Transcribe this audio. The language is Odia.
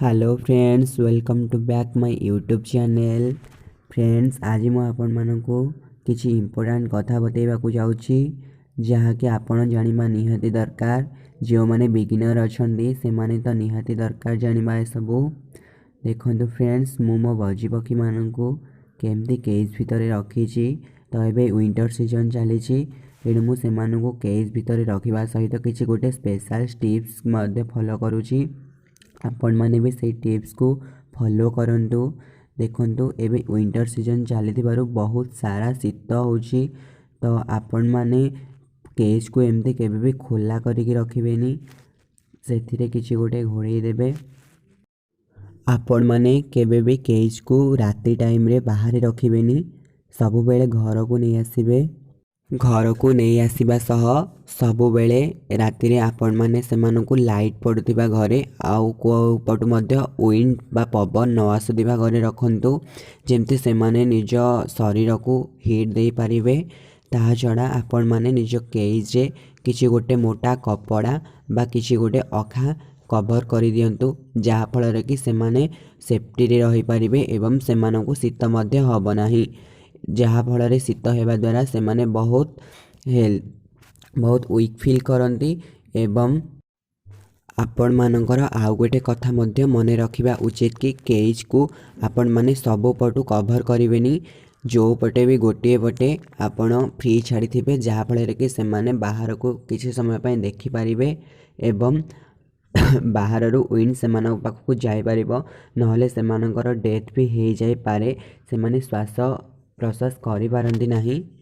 Hello friends, welcome to back my YouTube channel। Friends, ଆଜି ମୁଁ ଆପଣମାନଙ୍କୁ କିଛି ଇମ୍ପୋର୍ଟାଣ୍ଟ କଥା ବତାଇବାକୁ ଯାଉଛି, ଯାହାକି ଆପଣ ଜାଣିବା ନିହାତି ଦରକାର। ଯେଉଁମାନେ ବିଗିନର୍ ଅଛନ୍ତି, ସେମାନେ ତ ନିହାତି ଦରକାର ଜାଣିବା ଏସବୁ। ଦେଖନ୍ତୁ ଫ୍ରେଣ୍ଡସ୍, ମୁଁ ମୋ ବଜି ପକ୍ଷୀମାନଙ୍କୁ କେମିତି କେଜ୍ ଭିତରେ ରଖିଛି। ତ ଏବେ ୱିଣ୍ଟର୍ ସିଜନ୍ ଚାଲିଛି, ତେଣୁ ମୁଁ ସେମାନଙ୍କୁ କେଜ୍ ଭିତରେ ରଖିବା ସହିତ କିଛି ଗୋଟେ ସ୍ପେଶାଲ୍ ଟିପ୍ସ ମଧ୍ୟ ଫଲୋ କରୁଛି। ଆପଣମାନେ ବି ସେଇ ଟିପ୍ସକୁ ଫଲୋ କରନ୍ତୁ। ଦେଖନ୍ତୁ, ଏବେ ୱିଣ୍ଟର୍ ସିଜନ୍ ଚାଲିଥିବାରୁ ବହୁତ ସାରା ଶୀତ ହେଉଛି। ତ ଆପଣମାନେ କେଜ୍କୁ ଏମିତି କେବେ ବି ଖୋଲା କରିକି ରଖିବେନି, ସେଥିରେ କିଛି ଗୋଟେ ଘୋଡ଼େଇ ଦେବେ। ଆପଣମାନେ କେବେ ବି କେଜ୍କୁ ରାତି ଟାଇମ୍ରେ ବାହାରେ ରଖିବେନି, ସବୁବେଳେ ଘରକୁ ନେଇ ଆସିବେ। ଘରକୁ ନେଇ ଆସିବା ସହ ସବୁବେଳେ ରାତିରେ ଆପଣମାନେ ସେମାନଙ୍କୁ ଲାଇଟ୍ ପଡ଼ୁଥିବା ଘରେ ଆଉ କେଉଁ ପଟୁ ମଧ୍ୟ ୱିଣ୍ଡ ବା ପବନ ନ ଆସୁଥିବା ଘରେ ରଖନ୍ତୁ, ଯେମିତି ସେମାନେ ନିଜ ଶରୀରକୁ ହିଟ୍ ଦେଇପାରିବେ। ତାହା ଛଡ଼ା ଆପଣମାନେ ନିଜ କେଜ୍ରେ କିଛି ଗୋଟେ ମୋଟା କପଡ଼ା ବା କିଛି ଗୋଟେ ଅଖା କଭର୍ କରିଦିଅନ୍ତୁ, ଯାହାଫଳରେ କି ସେମାନେ ସେଫ୍ଟିରେ ରହିପାରିବେ ଏବଂ ସେମାନଙ୍କୁ ଶୀତ ମଧ୍ୟ ହେବ ନାହିଁ। ଯାହାଫଳରେ ଶୀତ ହେବା ଦ୍ୱାରା ସେମାନେ ବହୁତ ୱିକ୍ ଫିଲ୍ କରନ୍ତି। ଏବଂ ଆପଣମାନଙ୍କର ଆଉ ଗୋଟେ କଥା ମଧ୍ୟ ମନେ ରଖିବା ଉଚିତ କି କେଜ୍କୁ ଆପଣମାନେ ସବୁ ପଟୁ କଭର୍ କରିବେନି। ଯେଉଁ ପଟେ ବି ଗୋଟିଏ ପଟେ ଆପଣ ଫ୍ରି ଛାଡ଼ିଥିବେ, ଯାହାଫଳରେ କି ସେମାନେ ବାହାରକୁ କିଛି ସମୟ ପାଇଁ ଦେଖିପାରିବେ ଏବଂ ବାହାରରୁ ୱିଣ୍ଡ ସେମାନଙ୍କ ପାଖକୁ ଯାଇପାରିବ। ନହେଲେ ସେମାନଙ୍କର ଡେଥ୍ ବି ହେଇଯାଇପାରେ, ସେମାନେ ଶ୍ୱାସ ପ୍ରଶ୍ୱାସ କରିପାରନ୍ତି ନାହିଁ।